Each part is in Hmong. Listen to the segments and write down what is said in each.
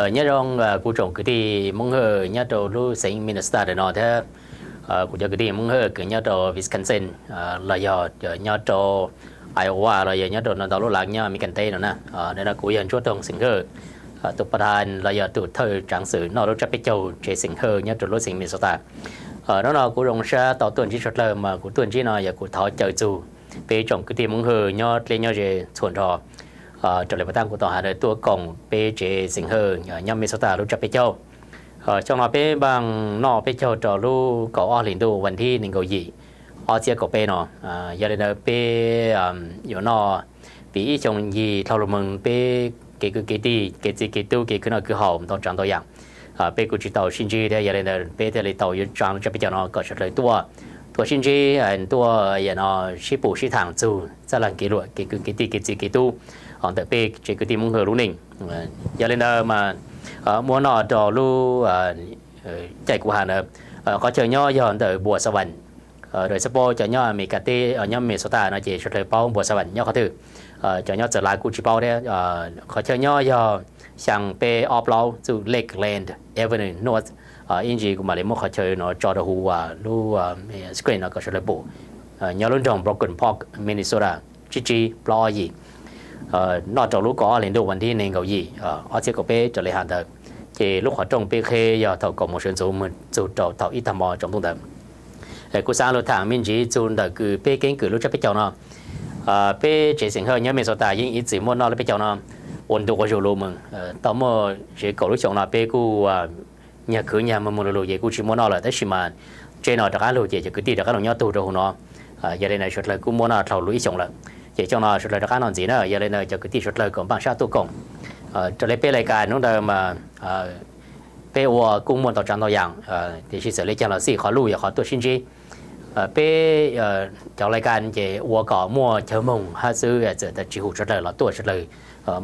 Nyob zoo kuv tsoom kwv tij Hmoob Hawj nyob rau lub xeev Minnesota ntawm no thiab kuv cov kwv tij Hmoob Hawj kws nyob rau Wisconsin los yog nyob rau Iowa los yog nyob rau ntau ntau lub lav nyob Amelikas teb no na. Nim no kuv yog Ntsuab Toog xeem Hawj, tus pas thas los yog tus thawj tsaav xwm noj lub tsab peb caug tsev xeem Hawj nyob rau lub xeev Minnesota. Hnub no kuv zoo sab tau tuaj ntsib suav dlawg mas kuv tuaj ntsib no yog kuv thov caw txug peb tsoom kwv tij Hmoob Hawj nyob dleb nyob ze txhua nrho raws li puas taab kuv tau has lawm tuaj koom peb tsev xeem Hawj nyob Minnesota lub tsab peb caug. Xyoo no peb npaaj noj peb caug rau lub kaum ob hlis ntuj vas thib nees nkaum yim ob txhiab kaum peb no. Yog li ntawd peb yuav noj vim ib xyoo yig dhau lug moog peb kev kwv kev tij kev txiv kev tub kev khwv noj khwv haus ntau tsaav ntau yaam peb kuj tsis tau sib ntsib thiab. Yog li ntawd peb thiaj li tau yuav tsaav lub tsab peb caug no kom suav dlawg tuaj, tuaj sib ntsib, tuaj yam no sib pum sib thaam txug txaj laag kev luam kev kwv kev tij kev txiv kev tub ntawm peb tsev kwv tij Hmoob Hawj lub neej. Yog li ntawd mas muab noj rau lub caij kuv has ntawd, qhov chaw nyob yog ntawm Npua Xav Vam. Rau xab paub cov nyob Amelikas teb nyob Minnesota no ces suav dlawg paub Npua Xav Vam nyob qhov twg, cov nyob Txawv Lav kuj tsis paub thiab. Qhov chaw nyob yog xyaa peb ob plaub txuj Lakeland Avenue North, ib ntsis kuv mam li muab qhov chaw no tso rau huv lub screen no kom suav dlawg pum. Nyob lub nroog Brooklyn Park, Minnesota, tsib tsib plaub ob yim. Noj rau lub kaum ob hlis ntuj vas thib nees nkaum yim ob txhiab kaum peb raws li has ntawd. Ces lub qhov rooj peb qheb yog thaum kaum moos sawv ntxuv moog txug rau thaum ib tag hmo tsaus ntuj ntawd. Kuv xaav lug thaam me ntsis txug ntawm kws peb keeb kwm lub tsab peb caug no. Peb tsev xeem Hawj nyob Minnesota yeej ib txwm muaj noj lub peb caug no ua ntu ua zuj lug moog. Tau muaj tsev kaum lub xyoo no peb kuj nyag khwv nyag moog moog lug lug ces kuj tsis muaj noj lawm tab sis mas tsev no rov qab lug ces cov kwv tij rov qab lug nyob tug rau huv no. Yog li ntawd suav dlawg kuj muaj noj dhau lug ib xyoos lawm ces xyoo no suav dlawg rov qab noj ntxiv na. Yog li ntawd cov kwv tij suav dlawg kom npaaj sab tuaj koom. Raws li peb lais kas hnub ntawd mas peb ua kuj muaj ntau tsaav ntau yaam, tiam sis txawm li caag los xij qhov luj yog qhov tuaj sib ntsib. Peb cov lais kas ces ua kom muaj chaw moog hab xwb, txawm tas tsis hum suav dlawg los tuaj suav dlawg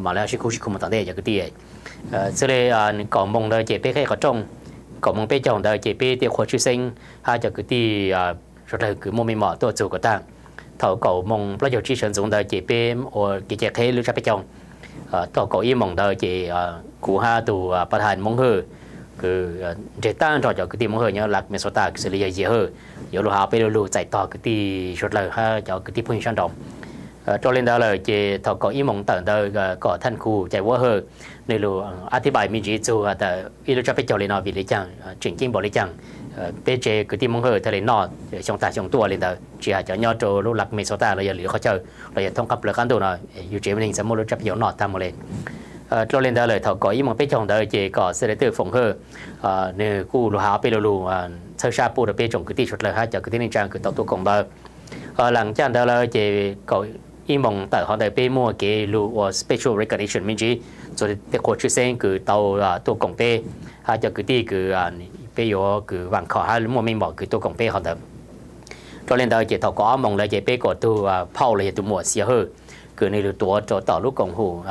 mam li sib khub sib khub moog tom ntej cov kwv tij. Xws li kaum moos ntawd ces peb qheb qhov rooj, kaum moos peb caug ntawd ces peb tej qhua tshwj xeeb hab cov kwv tij suav dlawg kws muaj mej mom tuaj txug kom tag. Thaum kaum moos plaub caug tsib sawv ntxuv ntawd ces peb ua kev cai qheb lub tsab peb caug. Thaum kaum ib moos ntawd ces kuv hab tug pas thas Hmoob Hawj kws nreg tag nrho cov kwv tij Hmoob Hawj nyob Minnesota xws li yog Yias Hawj yuav lug has peb lu lug txais tog kwv tij suav dlawg hab cov kwv tij phooj ywg sab nraud. Rau li ntawd lawm ces thaum kaum ib moos tawm ntawd kom thaj khu cai Vuab Hawj nwg lug ab thib pais me ntsis txug tas ib lub tsab peb caug li no vim li caag, tseem ceeb npaum li caag, peb tsev kwv tij Hmoob Hawj thiaj li noj xyoo tag xyoo tuaj li ntawd, tsis has cov nyob rau lub lav Minnesota los yog lwm qhov chaw los yog thoob qab plawg qab ntuj no yug tsev neeg txhaj muaj lub tsab peb caug noj tag mus li. Rau li ntawd lawm thaum kaum ib moos peb caug ntawd ces kom Senator Foom Hawj nwg kuj lug has ob peb lu lug txhawb sab pub rau peb tsoom kwv tij suav dlawg hab cov kwv tij neej tsaa kws tau tuaj koom ntawd. Laam caj ntawd lawm ces kaum ib moos tawm qhov ntawd peb muaj kev lug ua special recognition me ntsis txug tej qhua tshwj xeeb kws tau tuaj koom peb hab cov kwv tij kws peb yuav kws vaam khom hab muaj mej mom kws tuaj koom peb qhov ntawd. Rau li ntawd ces thaum kaum ob moos lawm ces peb kom tug phauj los yog tug muam Xia Hawj kws nwg lug tuav rau tom lub koom hum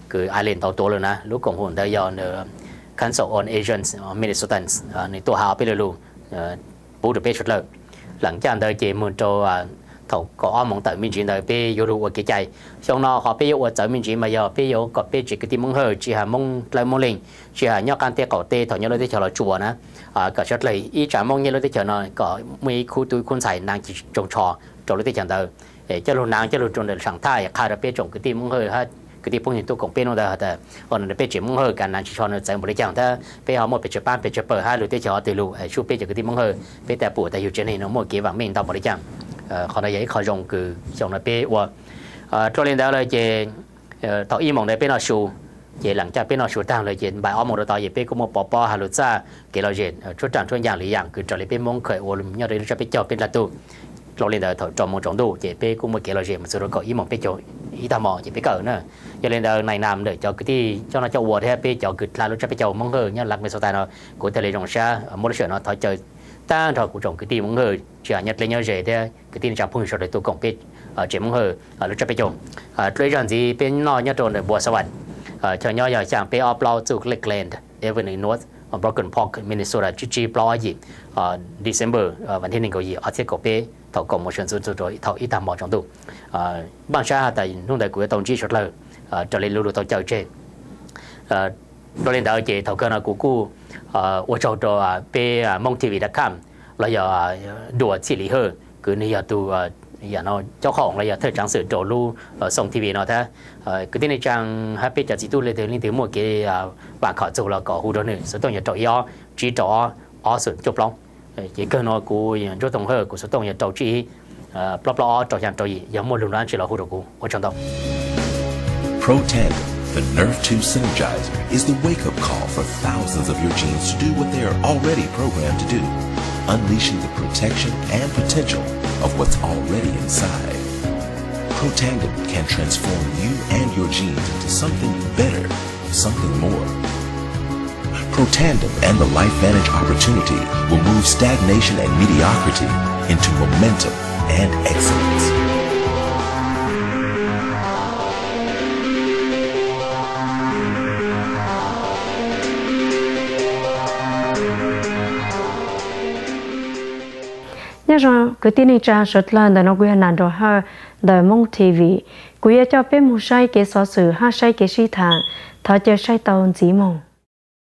kws Island tau tuav lawm na. Lub koom hum ntawd yog Council on Asian Minnesotans, nwg tuaj has ob peb lu lug pub rau peb suav dlawg. Laam caj ntawd ces moog rau thaum kaum ob moos tawm me ntsis ntawd peb yuav lug ua kev cai. Xyoo no qhov peb yuav ua txawv me ntsis mas yog peb yuav kom peb tsev kwv tij Hmoob Hawj tsis has Hmoob dlawb Hmoob Leej, tsis has nyob qaab teb qaum teb thaum nyob lub teb chaws Los Tsuas na, kom suav dlawg ib tsaam Hmoob nyob lub teb chaws no kom muaj ib khub tub khub ntxhais naav tsis tsoog tsho rau lub teb chaws ntawd, coj lug naav coj lug rau ntawm saam thaj qha rau peb tsoom kwv tij Hmoob Hawj hab kwv tij phooj ywg tuaj koom peb hnub ntawd has tas ua no peb tsev Hmoob Hawj kaav naav tsis tsho no txawv npaum li caag thiab peb ho muaj pes tsawg paab pes tsawg pawg hab lug teb chaws ho twg lug, sub peb cov kwv tij Hmoob Hawj peb tas pum tas yug tsev neeg no muaj kev vaam meej ntau npaum li caag. Qhov no yog ib qho zoo kws xyoo no peb ua. Rau li ntawd lawm ces thaum ib moos ntawd peb noj su, ces laam caj peb noj su taag lawm ces npaum ob moos rau tod ces peb kuj muaj pov pob has lug txaj kev lom zem tshuab raam tshuab ncaam lwm yaam kws raws li peb Hmoob kawm ua nyob rau ib lub tsab peb caug peb dlaab tug. Rau li ntawd thaum rau moos tsaus ntuj ces peb kuj muaj kev lom zem moog txug rau kaum ib moos peb caug ib tag hmo ces peb kawm na. Yog li ntawd nais nam ntawm cov kwv tij coj noj coj ua thiab peb cov kws dlha lub tsab peb caug Hmoob Hawj nyob lav Minnesota no, kuv thiaj li zoo sab muab lub sij hawm no thov caw tag nrho kuv tsoom kwv tij Hmoob Hawj tsis has nyob dleb nyob ze thiab kwv tij neej tsaa phooj ywg suav dlawg tuaj koom peb tsev Hmoob Hawj lub tsab peb caug. Dlua ib zaag ntxiv peb noj nyob rau ntawm Npua Xav Vam, chaw nyob yog xyaa peb ob plaub txuj Lakeland Avenue North, Brooklyn Park, Minnesota tsib tsib plaub ob yim, December vas thib nees nkaum yim ob txhiab kaum peb thaum kaum moos sawv ntxuv txug rau thaum ib tag hmo tsaus ntuj. Npaaj sab has tas hnub ntawd kuv yuav tau ntsib suav dlawg raws li lu lug tau caw tseg. Dhau li ntawd ces thaum kawg no kuv kuj ua tsaug rau peb Hmoob T V dot com los yog Duas Txhij Lis Hawj, kws nws yog tus yam no cauv qhov oos los yog thawj tsaav xwm rau lub Xoom T V no thiab. Kwv tij neej tsaa hab peb cov txiv tub leej twg leej twg muaj kev vaam khom txug los kom hu rau nws, xuv tooj yog rau ib ob tsib rau ob ob xoom cuaj plaub. Ces kawg no kuv Ntsuab Tooj Hawj, kuv xuv tooj yog rau tsib ib plaub plaub ob rau xyaa rau yim, yog muaj lug dlaab tsi los hu rau kuv. Ua tsaug ntau. Protandim, the Nerve two Synergizer, is the wake-up call for thousands of your genes to do what they are already programmed to do, unleashing the protection and potential of what's already inside. Protandim can transform you and your genes into something better, something more. Protandim and the LifeVantage opportunity will move stagnation and mediocrity into momentum and excellence. Nyob zoo kwv tij neej tsaa suav dlawg, ntawm no kuv yog Nas Nroo Hawj ntawm Hmoob T V. Kuv yuav coj peb moog saib kev xov xwm hab saib kev sib thaam. Thov caw saib tau ntxiv moog.